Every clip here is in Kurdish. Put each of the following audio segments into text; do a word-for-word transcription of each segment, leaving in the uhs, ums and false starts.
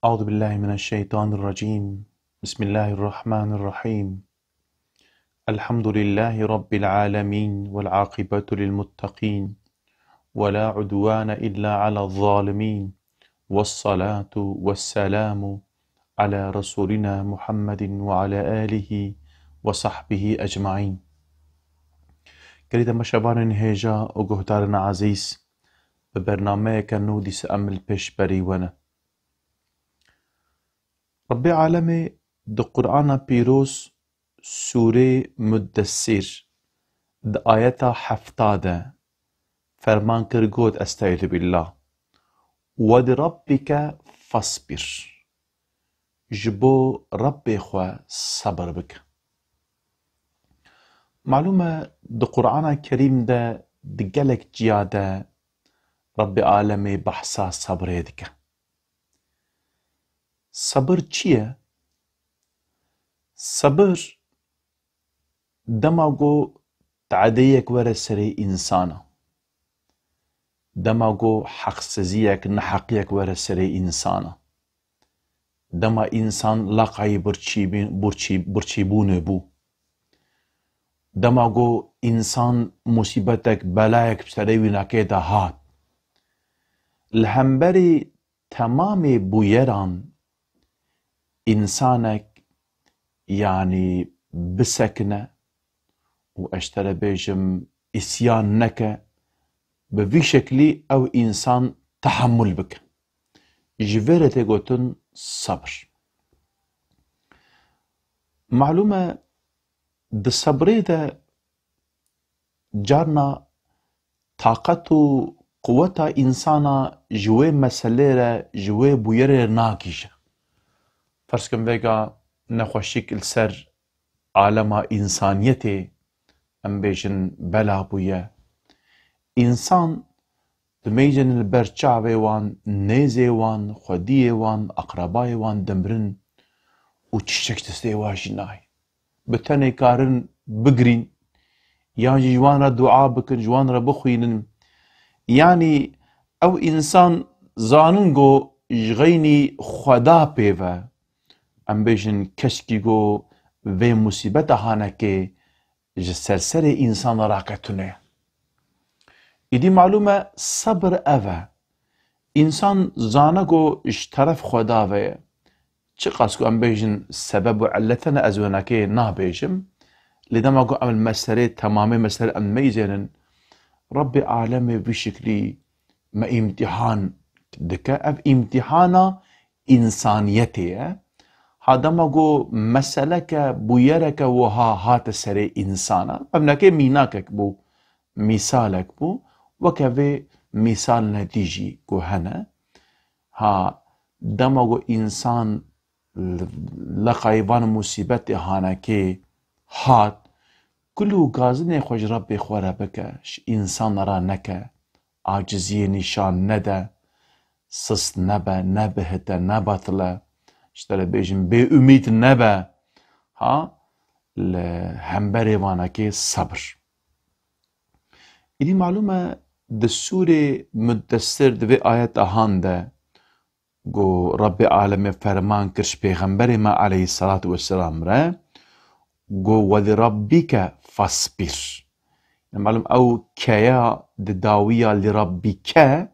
أعوذ بالله من الشيطان الرجيم. بسم الله الرحمن الرحيم. الحمد لله رب العالمين والعاقبة للمتقين ولا عدوان إلا على الظالمين والصلاة والسلام على رسولنا محمد وعلى آله وصحبه أجمعين. Gelî temaşevanên hêja û guhdarên ezîz, bi bernameyeke nû dîsa em li pêş berî we ne. Rebbê Alemê di Qur'ana Pîroz Sûrê Muddessîr di ayeta hefta de ferman kir, got, Estaizu billah, "Ve li Rabbike fasbir." Ji bo Rebbê xwe sebir bike. Malûm e, di Qur'ana Kerîm de di gelek ciya de Rebbê Alemê behsa sebrê dike. Sebir çi ye? Sebir dema ku teadeyek were serê însana, dema ku heqsiziyek, neheqiyek were serê însana, dema însan laqayî birçîbîn-, birçî-, birçîbûnê bû, dema ku însan musîbetek, belayek bi serê wî nakê de hat, li hemberî temamê bûyeran însanek, yanî bisekine û ez ji te re bêjim, îsyan neke, bi vî şeklî ew însan tehemûl bike. Ji vê re tê gotin sebir. Malûm e, di sebrê de carna taqet û quweta însana ji wê meselê re, ji wê bûyerê re nagihîje. Ferz kin vêga nexweşîk li ser alema însaniyetê, em bêjin, bela bûye. Însan dimeyzin li ber çavê wan, nêzê wan, xwediyê wan, aqrebayê wan dimirin û tiştek destê wan jî nayê. Bi tenê karin bigirîn, yan jî ji wan re dua bikin, ji wan re bixwînin. Yanî ew însan zanin ku ji xeynî Xweda pê ve, em bêjin, keşkî ku vê musîbeta hanekê ji ser serê însan raketune. Îdî malûm e, sebir ev e. Însan zane ku ji teref Xweda ve ye. Çiqas ku em bêjin sebeb û illet hene, ez wenekê nabêjim. Lê dema ku em li meselê, temamê meselê em meyzênin, Rebbê Alemê vî şiklî me îmtîhan dike. Ev îmtîhana însaniyetê ye. Ha dema ku meseleke, bûyereke wiha hate serê însana, ev neke mînakek bû, mîsalek bû, weke vê mîsalne dî jî ku hene. Ha dema ku însan li, leqayî van musîbetê hanekê hat, kul û gazinê xwe ji Rebbê xwe re bike, ji însan re neke, aciziyê nîşan nede, sist nebe, nebihite, nebatile, ji te re bêjim, bêumîd nebe, ha, li hemberê vanekê sebir. Îdî malûm e, di sûrê Muddessir di vê ayeta han de, ku Rebbê Alemê ferman kir ji Pêxemberê me aleyhisselatu vesselam re, ku "Ve li Rabbike fasbir." Malûm ew keya di dawiya "li Rabbike",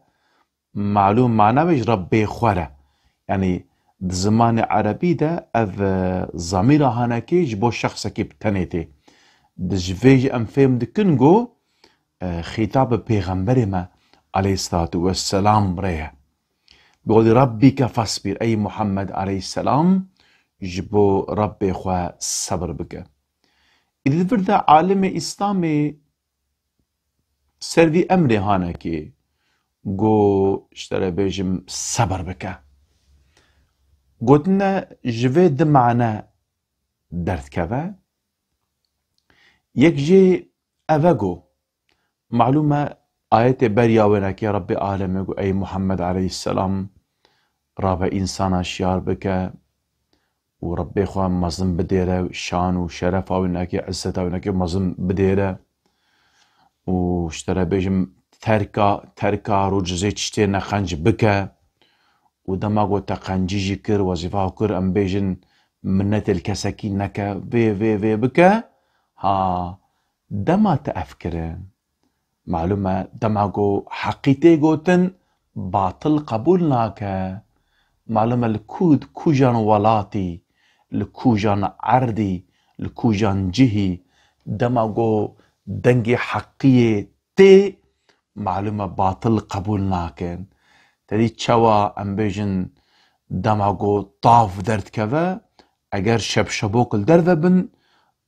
malûm mana wê ji Rebbê xwe re. Yanî di zimanê erebî de ev, e, zamîra hanekê ji bo şexsekî bi tenê tê. Di ji vê jî em fêm dikin ku, e, xîtab bi Pêxemberê me aleyhisselatu vesselam re ye. "Bi qewlî Rabbike fasbir", ey Muhammed aleyhisselam, ji bo Rebbê xwe sebir bike. Îdî di vir de alimê Îslamê ser vî emrê hanekê, got, ji te re bêjim, sebir bike. Gotine ji vê di mane derdikeve. Yek jê ev e ku, malûm e, ayetê beriya wênekê Rebbê Alemê got, ey Muhammed aleyhisselam, rabe însana şiyar bike û Rebbê xwe mezin bidêre, şan û şerefa wênekê, izzeta wênekê mezin bidêre û ji te re bêjim, terka, terka rûcizê tiştê nexenc bike û dema ku te qencî jî kir, wezîfa xwe kir, em bêjin minetê li kesekî neke, vê, vê, vê bike, ha, dema te ev kirin. Malûm e, dema ku heqî tê gotin, batil qebûl nake. Malûm e, li ku, kûjan welatî, li kûjan erdî, li kûjan cihî, dema ku dengê heqiyê tê, malûm e, batil qebûl nakin. Te dî çawa, em bêjin, dema ku tav derdikeve, eger şepşebok li derve bin,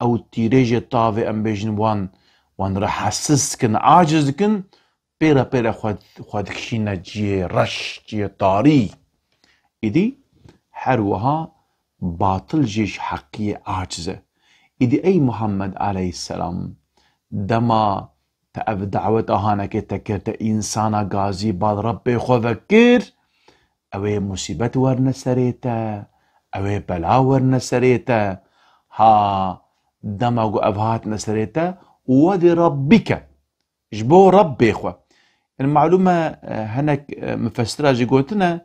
ew tîrêjê tavê, em bêjin, wan, wan rahatsiz dikin, aciz dikin, pê re pê re xwe, xwe dikişîne cihê reş, cihê tarî. Îdî her wiha batil jî ji heqiyê aciz e. Îdî ey Muhammed aleyhisselam, dema te ev dawet ahanekê te kir, te însana gazî bal Rebbê xwe vekir, ew ê musîbet werne serê te, ew ê bela werne serê te. Ha, dema ku ev hatine serê te, wedî Rabbike, ji bo Rebbê xwe. Yani malûm e, e, hinek, e, mufessira jî gotine,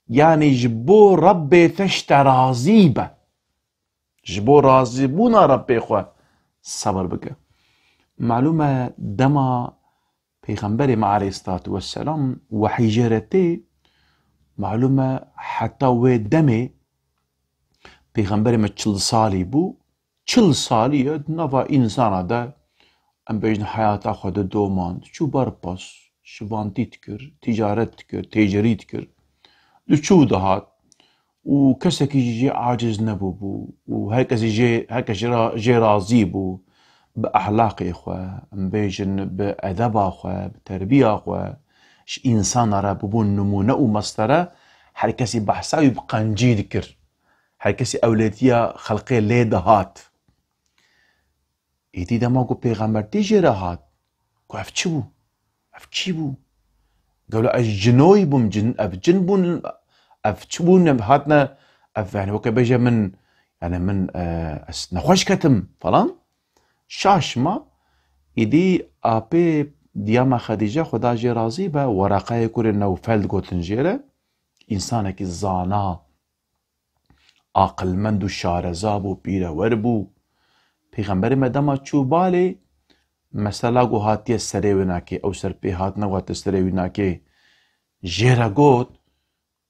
yani ji bo Rebbê te ji te razî be. Ji bo razîbûna Rebbê xwe sebir bike. Malûm e, dema Pêxemberê me aleyhisselatu vesselam wehî jê re tê, malûm e, heta wê demê Pêxemberê me çil salî bû, çil salî ye di nava însana de, em bêjin heyata xwe di domand, çû berpas, şivantî dikir, ticaret dikir, têcerî dikir, diçû dihat û kesekî jî jê aciz nebûbû û her kesî jê, her kes jê ra-, jê razî bû bi ehlaqê xwe, em bêjin bi edeba xwe, bi terbiya xwe, ji însana re bibûn nimûne û mestere, her kesî behsa wî bi qencî dikir. Her kesî ewletiya xelqê lê dihat. Êdî dema ku pêxembertî jê re hat, ku ev çi bû? Ev kî bû? Gelo ez cinoyî bûm, cin, ev cin bûn, ev çi bûn, ev hatine, ev, yani, weke bêje min, yani, min, e, ez nexweş ketim falan. Şaş ma, êdî apê diya me Xedîce, Xweda jê razî be, Wereqeyê kurê Newfel digotin jê re, însanekî zana, aqilmend û şareza bû, pîrewer bû. Pêxemberê me dema çû balê, mesela ku hatiye serê wê nakê, ew ser pê hatine ku hatiye serê wî nakê, jê re got,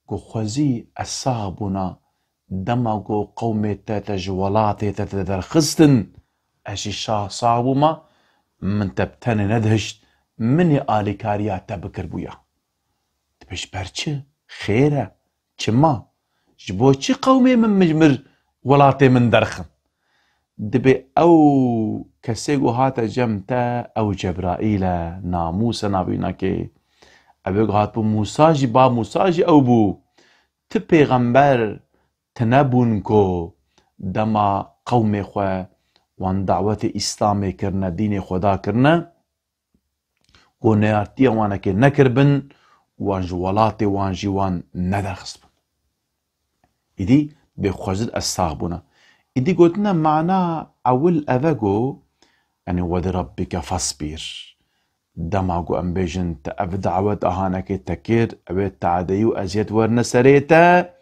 ku xwezî ez sax bûna, dema ku qewmê te te ji welatê te te derxistin, ez jî şa-, sax bûma, min te bi tenê nedihişt, min ê alîkariya te bikiribûya. Dibê ji ber çi? Xêr e. Çima? Ji bo çi qewmê min min ji mir welatê min derxin? Dibê ew kesê ku hate cem te, ew Cebraîl e, namûs e navê wî nakê. Ew ê ku hatibû Mûsa jî, ba Mûsa jî ew bû. Ti pêxember tine bûn ku dema qewmê xwe wan dawetê Îslamê kirine, dînê Xweda kirine, ku neyartiya wan eke nekiribin, wan ji welatê wan jî wan nederxistibin. Îdî bê xwezir ez sax bûna. Îdî gotine mana ewil ev e ku, yani, "Ve li Rabbike fesbir." Dema ku em bêjin te ev dawet ahanekê te kir, ew ê tadeyî û eziyet werne serê te,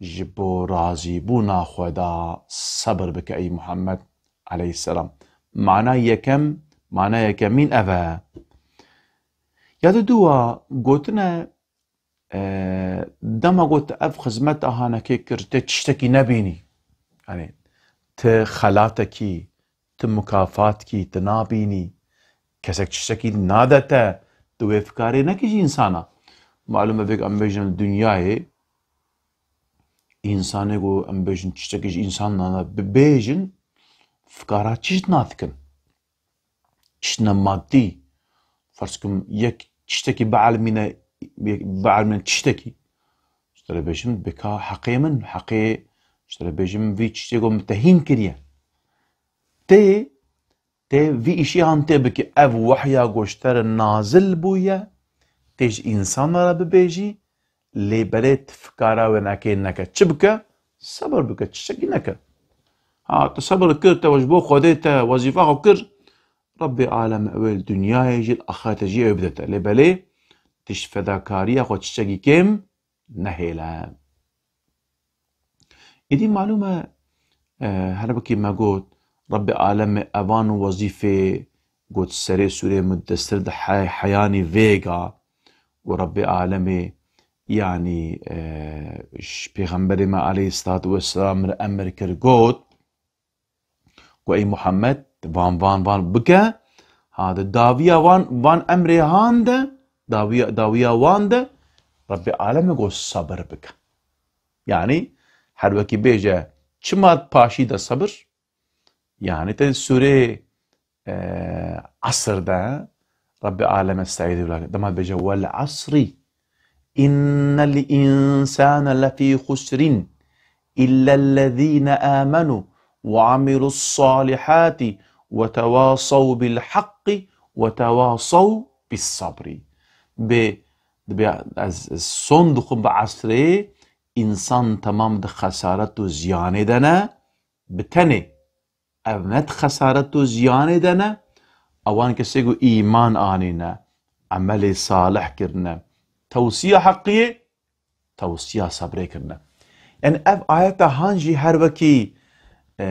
ji bo razîbûna Xweda sebir bike ey Muhammed aleyhisselam. Mana yekem, mana yekemîn ev e. Ya di dû wa gotine, e, dema ku te ev xizmet ahanekê kir, te tiştekî nebînî. Yani, ti xelatekî, ti mukafatkî, ti nabînî. Kesek tiştekî nade te, tu wê fikarê nekî ji însana. Malum e vêk em bêjin li dinyayê, însanê ku em bêjin tiştekî ji însanan bibêjin, fikara çişt nadikin. Tiştine madî. Ferz kim yek tiştekî bielmîne, bielmîne tiştekî. Ji te re bêjim, bika heqê min, heqê, ji te re bêjim, vî tiştê ku min te hîn kiriye. Tê, tê vî îşî han tê bike, ev wehya ku ji te re nazil bûye, tê ji însana re bibêjî, lê belê tu fikara wê nekê neke. Çi bike? Sebir bike, tiştekî neke. Ha, tu sebir kir, te ji bo Xwedê te wezîfa xwe kir, Rebbê alem ew ê li dinyayê jî, li axirete jî ew bide te. Lê belê, tu ji fedakariya xwe tiştekî kêm nehêle. Îdî malûm e, e, her wekî me got, Rebbê Alemê evan wezîfê got serê sûrê Muddessir de he-, heyanî vêga û Rebbê Alemê, yanî, e, ji Pêxemberê me aleyhissalatu vesselam re emir kir, got, Ku ey Muhammed, van, van, van bike, ha, di dawiya van, van emrê han de, dawiya, dawiya wan de, Rebbê Alemê got sabir bike. Yanî, her wekî bêje, çima paşî de sabir? Yanî, te sûrê, e, Asr de, Rebbê Alemê seyîdî wila, dema dibêje, "Wel asrî, innel însane lefî xusrîn, illellezîne âmenû ve amilus salihati ve tevasaw bil haqqi ve tevasaw bis sabrî." Bê, dibê ez, ez son dixwim bi esrê, însan temam di xesaret û ziyanê de ne, bi tenê. Ev ne di xesaret û ziyanê de ne, ewan kesê ku îman anîne, emelê salih kirine, tewsiya heqiyê, tewsiya sebrê kirine. Yani ev ayeta han jî her wekî, e,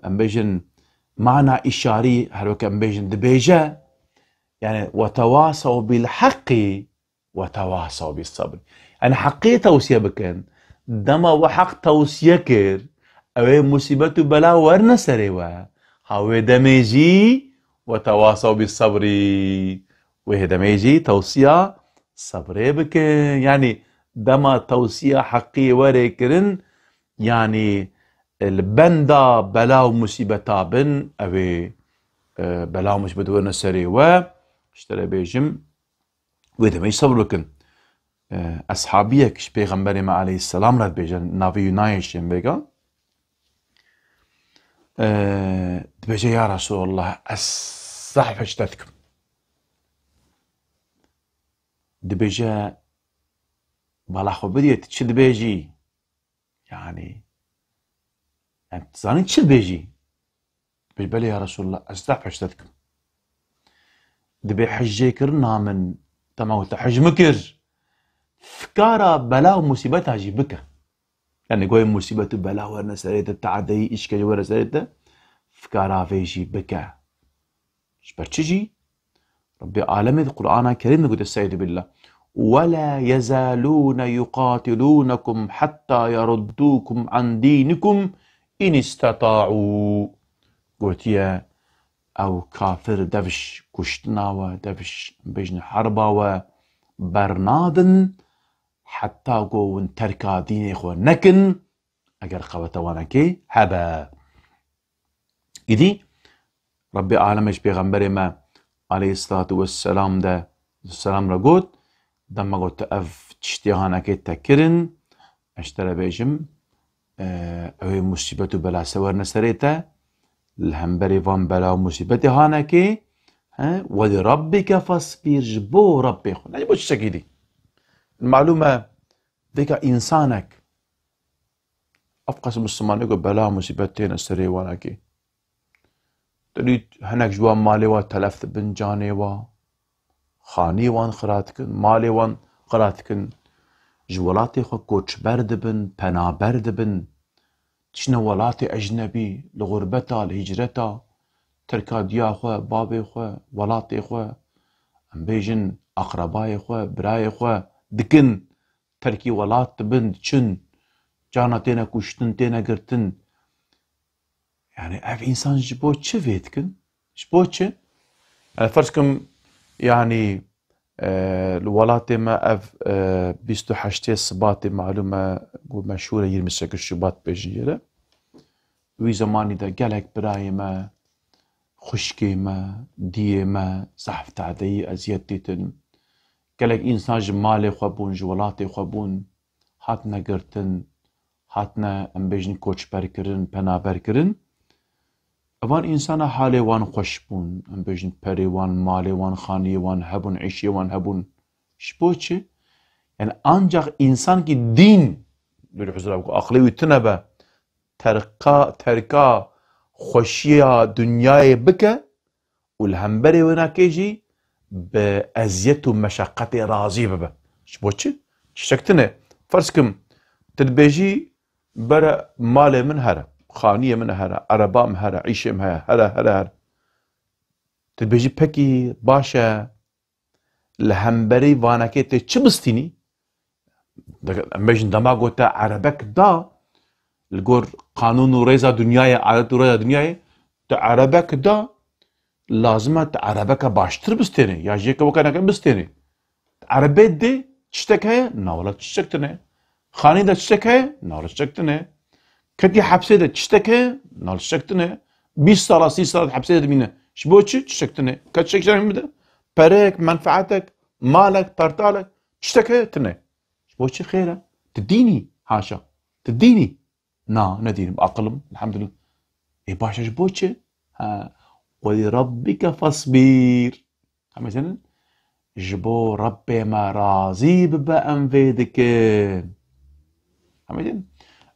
em bêjin mana îşarî, her wekî em bêjin dibêje, yani "Ve tewasaw bil heqî ve tewasaw bis sabr." Yani heqê tewsiye bikin. Dema we heq tewsiye kir, ew ê musîbet û bela werine serê we. Ha wê demê jî "Ve tewasaw bis sabrî." Wê demê jî tewsiya sebrê bikin. Yani dema tewsiya heqî were kirin, yani li benda bela û musîbeta bin, ew ê, e, bela û musîbet werine serê we. Ji te re bêjim, Wê demê jî sebr bikin. E, eshabiyek ji Pêxemberê me aleyhisselam re dibêje, navê wî nayê şên bêga. E, dibêje, "Ya Resulallah, ez zehf ji te dikim." Dibêje, "Bala xwe bidiyê, tu çi dibêjî?" Yani, yani, tu zanî çi dibêjî? Dibêjî, "Belê ya Resulallah, ez zehf ji te dikim." Dibê, "Hicê kirina min, dema ku te hic min kir, fikara bela û musîbeta jî bike." Yani, goyê musîbet û bela werine serê te, teadeyî, îşkence were serê te, fikara vê jî bike. Ji ber çi jî? Rebbê Alemê di Qur'ana Kerîm de gote, Estaizu billah, "Ve la yezalûne yuqatilûnekum hetta yeruddûkum an dînikum in istata'û." Gotiye, ew kafir dev ji kuştina we, dev ji, bêjin, herba we bernadin, heta ku hûn terka dînê xwe nekin, eger qeweta wanekê hebe. Îdî Rebbê Alemê ji Pêxemberê me aleyhissalatu vesselam de, selam re got, dema got te ev tiştê hanekê te kirin, ez ji te re bêjim, e, ew ê musîbet û bela se werine serê te, li hemberî van bela û musîbetê hanekê, he, "Ve li Rabbike fasbir", ji bo Rebbê xwe. Ne ji bo tiştekî dî. Malûm e, vêka însanek, ev qas Mislimanê ku bela musîbet têne serê wanekê. Dilî hinek ji wan malê wan telef dibin, canê wan, xanî wan xira dikin, malê wan xira dikin. Ji welatê xwe koçber dibin, penaber dibin. Diçine welatê ecnebî, li xurbeta, li hicreta, terka diya xwe, bavê xwe, welatê xwe, em bêjin aqrebayê xwe, birayê xwe dikin. Terkî welat dibin, diçin. Carna têne kuştin, têne girtin. Yani ev însan ji bo çi vê dikin? Ji bo çi? Yani ferz kim, yani, e, li welatê me ev, e, bîst û heştê Sibatê malûm e, ku meşhûr e, yirmi sekiz Şubat bêjin jê re. Wî zemanî de gelek birayê me, xwişkê me, diyê me zehf tadeyî, eziyet dîtin. Gelek însan ji malê xwe bûn, ji welatê xwe bûn, hatine girtin, hatine, em bêjin, koçberkirin, penaberkirin. Evan însana halê wan xweş bûn, em bêjin, perê wan, malê wan, xaniyê wan hebûn, îşê wan hebûn. Ji bo çi? Yani ancak însankî dîn, dûrî huzura ku aqilê wî tune be, terka, terka xweşiya dinyayê bike û li hemberê winakê jî bi eziyet û meşeqetê razî bibe. Ji bo çi? Tiştek tune. Ferz kim, tu dibêjî bere malê min here, xaniyê min here, ereba min here, îşê min heye, here, here, here. Tu dibêjî pekî baş e, li hemberî vanekê tê çi bistînî? Em bêjin dema ku te erebek da, li gor qanûn û rêza dinyayê, adet û rêza dinyayê, tu erebek da, lazim e tu erebeke baştir bistênê, ya jê ke weke neke bistênê. Erebê dê, tiştek heye? Na wela tiştek tune. Xanî de tiştek heye? Na wela tiştek tune. Ketî hepsê de tiştek heye? Na wela tiştek tune. Bîst sala, sî sala hepsê de dimîne. Ji bo çi? Tiştek tune. Ke tiştek ji bide? Pereyek, menfeetek, malek, pertalek, tiştek heye? Tune. Ji bo çi xêr e? Tu dînî, haşa. Tu dînî. Na, ne dînim, aqil im, elhamdulillah. Ê baş e, ji bo çi? Ha, "Ve li rabbike fasbir." Em ê zanin, ji bo Rabbê me razî bibe em vê dikin. Em ê zanin,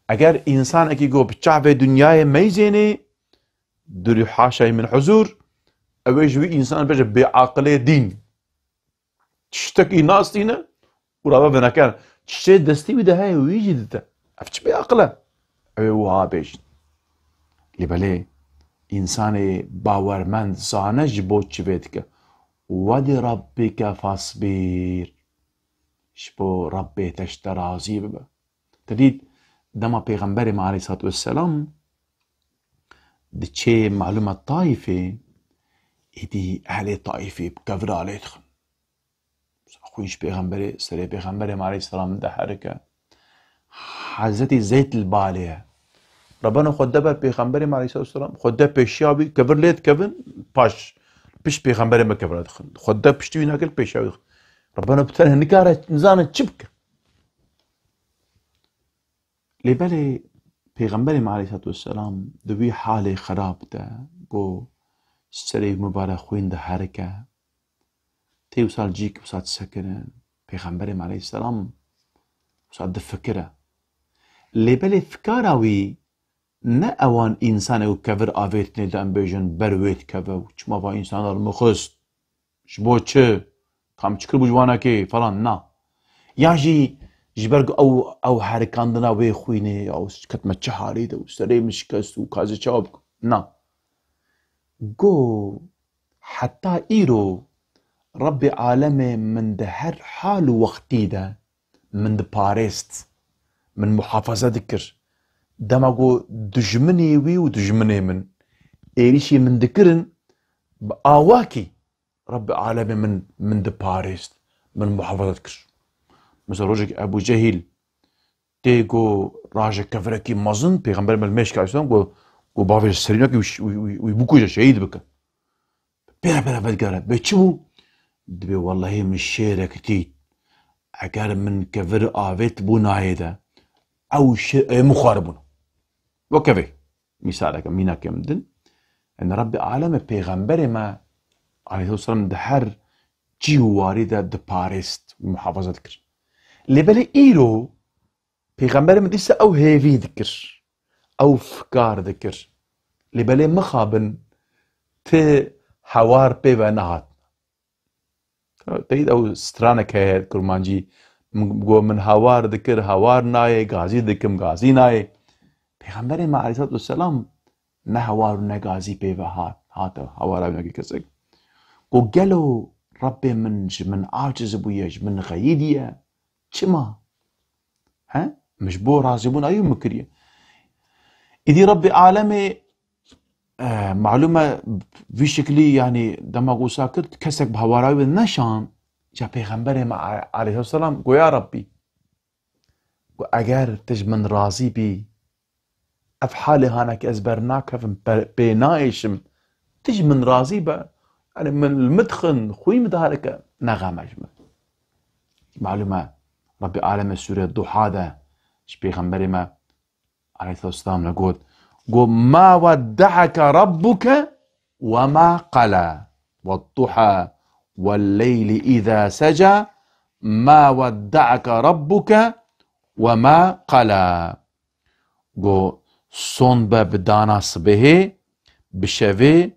eger însanekî ku bi çavê dinyayê meyzênê, durû haşayê min huzur, ew ê ji wî însan bêje bêaqilê dîn. Tiştekî nastîne û rave venekene. Tiştê destî wî de heye, wî jî dide. Ev çi bêaqil e? Ew ê wiha bêjin. Lê belê, însanê bawermend zane ji bo çi vê dike. "Ve li rabbike fasbir." Ji bo Rabbê te ji te razî bibe. Te dît, dema Pêxemberê me aleyhissalatu vesselam diçê malûma Taîfê, êdî ehlê Taîfê bi kevira lê dixin. Xwîn ji Pêxemberê, serê Pêxemberê me aleyhisselam diherike. Hezretî Zeyd li balê ye. Rebeno xwe de ber Pêxemberê me aleyhisselam, xwe de pêşiya wî, kevir lê dikevin, paş, pişt Pêxemberê me kevira dixin. Xwe de piştî wî nakir, pêşiya wî dixin. Rebeno bi tenê nikare, nizane çi bike. Lê belê Pêxemberê me aleyhissalatu vesselam di wî halê xerab de, ku serê wî mibarek xwîn diherike, tê wisa li cîk wisa disekine, Pêxemberê me aleyhisselam wisa difikire. Lê belê fikara wî ne ewan însanê ku kevir avêtine de em bêjin ber wê dikeve û çima va însan li min xist. Ji bo çi? Kam çi kiribû ji wanekê falan, na. Ya jî ji ber ku ew, ew herikandina wê xwînê, ya ket me çi halî de û serê min şikest û ka ez ê çawa bikim? Na. Go, heta îro Rabbê alemê min di her hal û wextî de min diparêst, min muhafaza dikir. Dema ku dijminê wî û dijminê min êrîşî min dikirin, bi awakî Rabbê alemê min, min diparêst, min muhafaza dikir. Mesela rojek Ebû Cehîl tê ku raje kevirekî mezin, Pêxemberê me li mêşka Îslam ku, ku bavê serînakî wî, wî, wî, wî bikuje, şehîd bike. Pêre pêre vedigere. Bê çi bû? Dibê wellehî min şêrek dît. Eger min kevir avêt bû nayê de, ew şê-, ê min xwaribûn. Weke vê. Mîsaleke, mînakê min din. Yani Rabbê alemê Pêxemberê me aleyhisselam di her cî û warî de diparêst, muhafaza dikir. Lê belê îro Pêxemberê min dîsa ew hêvî dikir. Ew fikar dikir. Lê belê mixabin ti hewar pê ve nehat. Teyîd ew stranek heye kurmancî. Min go min hewar dikir, hewar nayê, gazî dikim, gazî nayê. Pêxemberê me aleyhissalatu vesselam ne hewar û ne gazî pê ve hat. Hate hewara wî nekir kesek. Go gelo Rabbê min ji min aciz bûye, ji min xeyîdiye. Çima? He? Min ji bo razîbûna wî min kiriye. Îdî Rebbê alemê, e, malûm e, vî şiklî, yanî dema wisa kir, kesek bi hewara wî neşan, ca Pêxemberê me a-, aleyhisselam go ya Rebbî, go eger tu ji min razî bî, ev halê hanekî ez bernakevim, pe-, pê naêşim. Tu ji min razî be. Yanî min li min dixin, xwîn min diherike, ne xem e ji min. Malûm e, Rebbê alemê sûreya Duha de ji Pêxemberê me aleyhisselam ne got, got, "Ma wedde'eke rabbuke ve ma qela, wedduha, welleyli îza seca, ma wedde'eke rabbuke ve ma qela." Go, "Son be bi dana sibehê, bi şevê,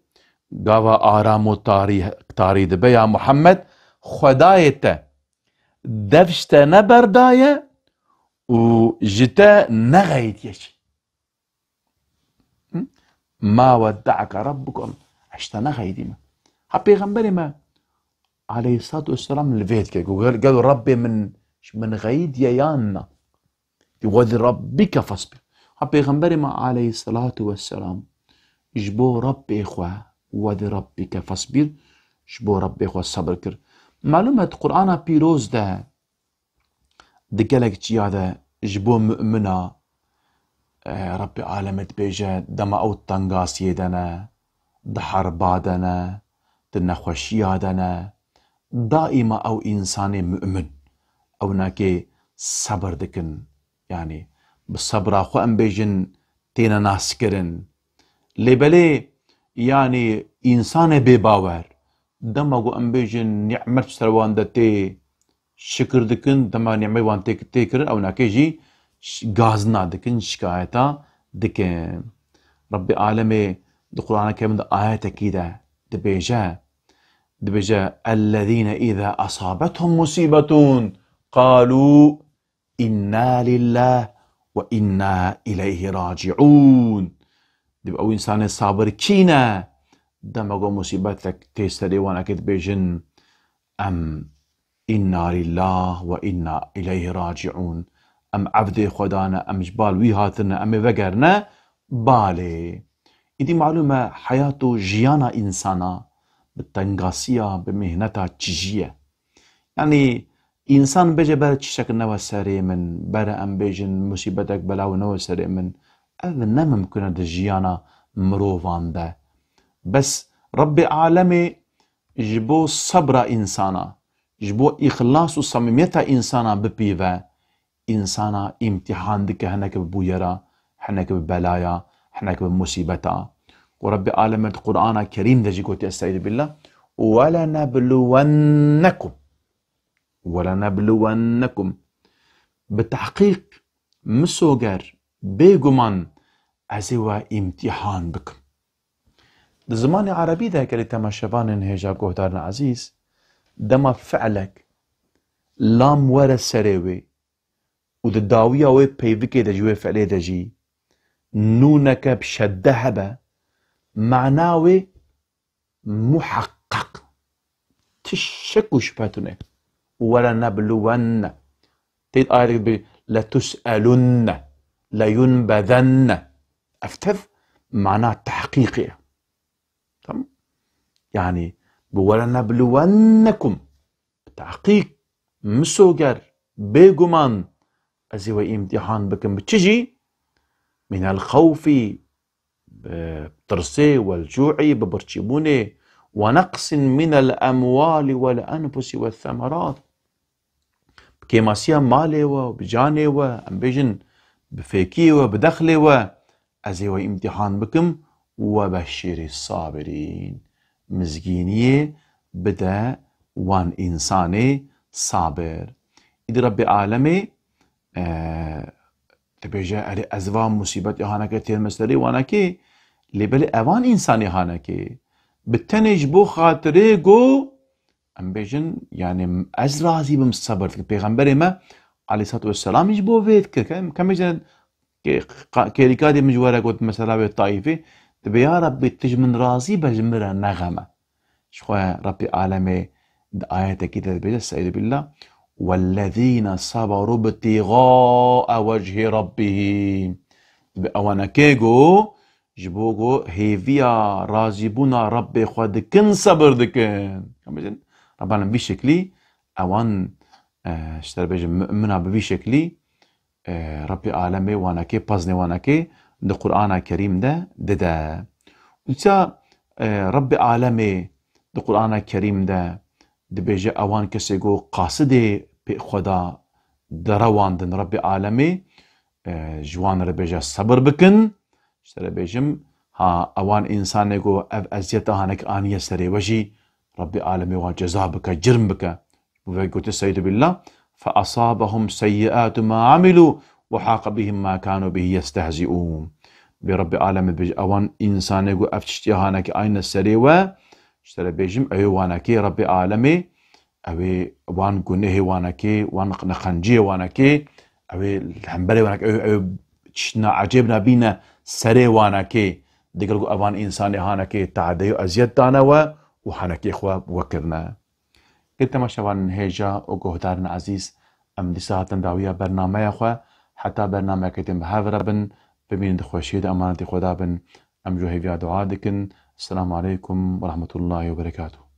gava aram û tarî, tarî dibe, ya Muhammed, Xwedayê te dev ji te neberdaye û ji te nexeydiye jî. Hı? Ma wedde'eke rabbuke, ez ji te nexeydîme. Ha pêxemberê me aleyhissalatu vesselam li vê dike ku gel, gelo Rabbê min ji min xeyidiye yan na? Di "Ve li rabbike fesbir". Ha pêxemberê me aleyhissalatu vesselam ji bo Rabbê xwe, "Ve li rabbike fesbir", ji bo Rabbê xwe sebir kir. Malûm e di Qur'ana pîroz de di gelek ciya de ji bo mu'mina, e, Rabbê alemê dibêje, dema ew tengasiyê de ne, di herba de ne, di nexweşiya de ne, daîma ew însanê mu'min, ewnakê sebir dikin. Yanî bi sebra xwe em bêjin têne naskirin. Lê belê, yanî însanê bêbawer, dema ku em bêjin nîmet ji ser wan de tê, şikir dikin, dema nîmet wan tê, tê kirin, ewnakê jî ş-, gazina dikin, şikayeta dikin. Rabbê alemê di Qur'ana Kerim de ayetekî de dibêje, dibêje, "Ellezîne îzâ asâbethum musîbetun qalû inna lillah ve inna ileyhi raci'ûn." Dibê ew însanê sabir kî ne? Dema ku musîbetek tê serê wan, eke dibêjin, "Em inna lillah ve inna ileyhi raci'ûn." Em evdê Xweda ne, em ji bal wî hatine, em ê vegerine balê. Îdî malûm e, heyat û jiyana însana bi tengasiya, bi mihneta çijî ye. Yanî, însan bêje, bere tiştek newe serê min, bere em bêjin musîbetek, belaw newe serê min. Ev ne mimkun e di jiyana mirovan de. Bes Rabbê alemê ji bo sebra însana, ji bo îxlas û samîmiyeta însana bipîve, însana îmtîhan dike, hineke bi bûyera, hineke bi belaya, hineke bi musîbeta. Û Rabbê alemê di Qur'ana Kerîm de jî gotiye, estaizu billah, "Ve lenebluwennekum." "Ve lenebluwennekum." Bi tehqîq, misoger, bêguman ez ê we îmtîhan bikim. Di zimanê erebî de, gelê temaşevanên hêja guhdarên ezîz, dema fi'lek lam were serê wê û di dawiya wê peyvikê de ji wê fi'lê de jî nûneke bi şedde hebe, mana wê muheqqeq, ti şek û şübhe tune. "Ve lenebluwenne." Tê ayet bi "letus'elunne", "leyunbezenne". Ev tev mana tehqîqê ye. Tamam? Yani, bi "ve lenebluwennekum", bi tehqîq, misoger, bêguman, ez ê we îmtîhan bikim. Bi çi jî? "Minel xewfî", bi tirsê, "wel cu'î", bi birçîbûnê, "ve neqsin minel emwali vel enfusi ve semerat." Bi kêmasiya malê we, bi canê we, em bêjin, bi fêkiyê we, bi dexlê we, ez ê we îmtîhan bikim. "Ve beşşîrî sabirîn." Mizgîniyê bide wan însanê sabir. Îdî Rebbê alemê, e, dibêje, "Erê, ez va musîbetê hanekê têrme serê wanekê, lê belê evan însanê hanekê." Bi tenê ji bo xatirê go, em bêjin, yani, ez razî bim, sebir dikim. Pêxemberê me, aleyhissalatu vesselam, ji bo vê dikir. Ke-, em, ke bêjin, ke-, qa-, kêrîkadê min ji we re got, mesela wê Taîfê, dibê, "Ya Rebbî, tu ji min razî be, ji min re nexeme." Ji xwe Rebbî alemê di ayetekî de dibêje, "Estaizu billah, wellezîne saberu ibtîgâe wechî rabbihîm." Dibê ewanekê go, ji bo ku hêviya razîbûna Rebbê xwe dikin, sebir dikin. Em bêjin, Rebbanim vî şeklî ewan, e, ji te re bêjim, mumina bi vî şeklî, e, Rebbê alemê wanekê, peznê wanekê di Qur'ana Kerîm de dide. Îsa, e, Rebbê alemê di Qur'ana Kerîm de dibêje, ewan kesê ku qasidê pê xwe da direwandin Rebbê alemê, e, ji wan re bêje sebir bikin. Ji te re bêjim, ha, ewan însanê ku ev eziyeta hanek aniye serê we jî, Rebbê alemê wan ceza bike, cirm bike. Bi vê gote, "Estaizu billah, fe asabehum seyyiatu ma amilu ve haqa bihim ma kanu bihi yestehziun." Bê Rebbê alemê dibêje, ewan însanê ku ev tiştiya hanekê anîne serê we, ji te re bêjim, ew ê wanekê Rebbê alemê, ew ê wan gunehê wanekê, wan qenciyê wanekê, Ew ê li hemberê wanekê, ew, ew çiştina ecêb nebîne serê wanekê, digel ku evan însanê hanekê tade û eziyet dane we û henekê xwe we kirine. Gelî temaşevanên hêja û guhdarên ezîz, em dîsa hatin dawiya bernameya xwe. Heta bernameyeke din bi hev re bin, bimînin di xweşiyê de, emanetî Xweda bin. Em ji hêviya dua dikin. Esselamu aleykum ve rahmetullahi ve berekatuh.